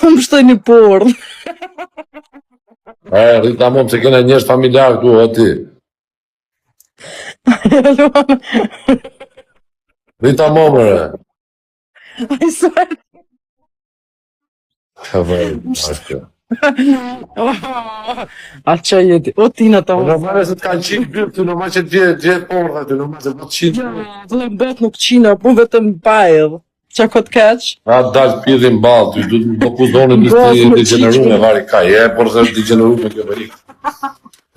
Më shtoj një pordhë. E, rri tamam se kena njerëz familjar këtu, o ti. Rri tamam, re. I swear. Ka vërë, ashtë. A që jeti, o tina të Po normale se të kanë qitë gyp, ty normal që të vje, të vje pordha, ty normal se po të qitë. Vëllë mbet nuk qina, po vetëm bajë. Qa kot keq? A dal pidhin ball, ty du të kuzoni të Bros, ti më degenerume, vari ka, je, por se është degenerume kjo bëri.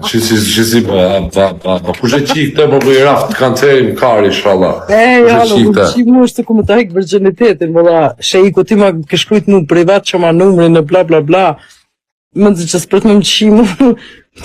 Shi si shi si po, a, pa, pa, pa. Kush e qi këtë po i raft kancerin kar inshallah. E, Kush e alo, qi kur këtë? qi mu është ku më të hek virginitetin, vëlla. Sheiku ti ma ke shkrujt mu privat që ma numrin e bla bla bla. Më nëzë që s'pret më më qi mu,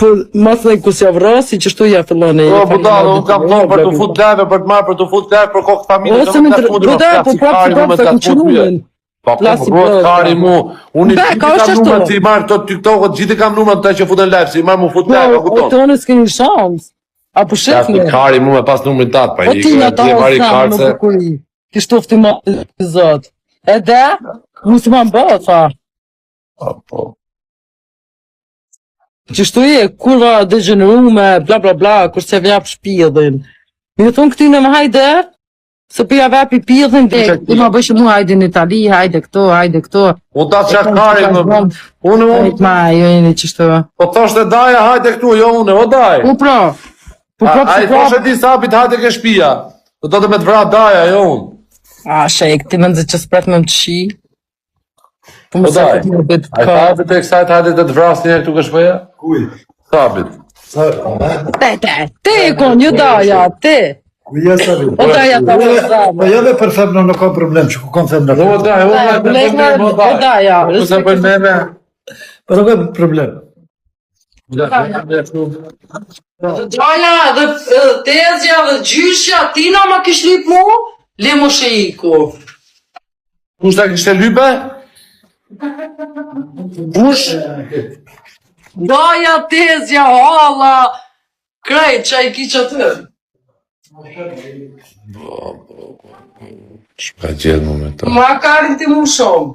po mas në ku s'ja vrasi, që shtu ja fillon e... Po budallo, unë kam thonë për të fut live, për të marrë për të fut live për kokë familje, Ose me të... Buda, po prapë si prapë se ku qënumin. Po ku Plasi rrot plot. kari mu, unë i Be, gjithë ka kam është ashtu. numrat, si i marr këto TikTok-ët, gjithë kam numrat ata që futen live, si i marr mu fut Po, live, a o kupton? të onës keni shans. A po Ja, shefni? kari mu me pas numrin tat, pa O i ti nga ta e vari o karë në se bukuri. Kishtë ma zot. Edhe, mu si ma më bë, tha. Po, po. Qështu je, kurva degenerume, bla bla bla, kur se vjap shpidhin. Mi thonë këtyne më hajde, se po ja vepi pidhin, dhe ti ma bësh mu hajde në Itali, hajde këto, hajde këto. Unë ta qa kari më, unë, unë, Ma, jo jeni qështu. po thoshte daja, hajde këtu, jo unë, o daj. U pra, po A, prapë ai se prapë. thoshte ti sapit, hajde ke shtëpia. Do të me të vra daja, jo unë. A, shejk, ti më nëzë që s'pret me më qi. Po më Po sa daj. të më bëtë Ai ka. tha të kësaj hajde të të vras një herë këtu ke shtëpia? Kuj? Sabit. Sa, Te, te, te e kon, jo daja, te. ku je Sabit? O daja, ta Po vëzame. jo dhe për femna nuk ka problem, që ku kam femna. Do daj, o daj, Blekna, o o daja. Po se bëjnë meme. Po nuk ka problem. Daja dhe dhe tezja dhe gjyshja, tina ma kish lyp mu, le mu sheiku. Kush ta kishte lype? Kush? Daja, tezja, halla, krejt që i ki që aty. Shka gjetë mu me ta. Ma karin ti mu shumë.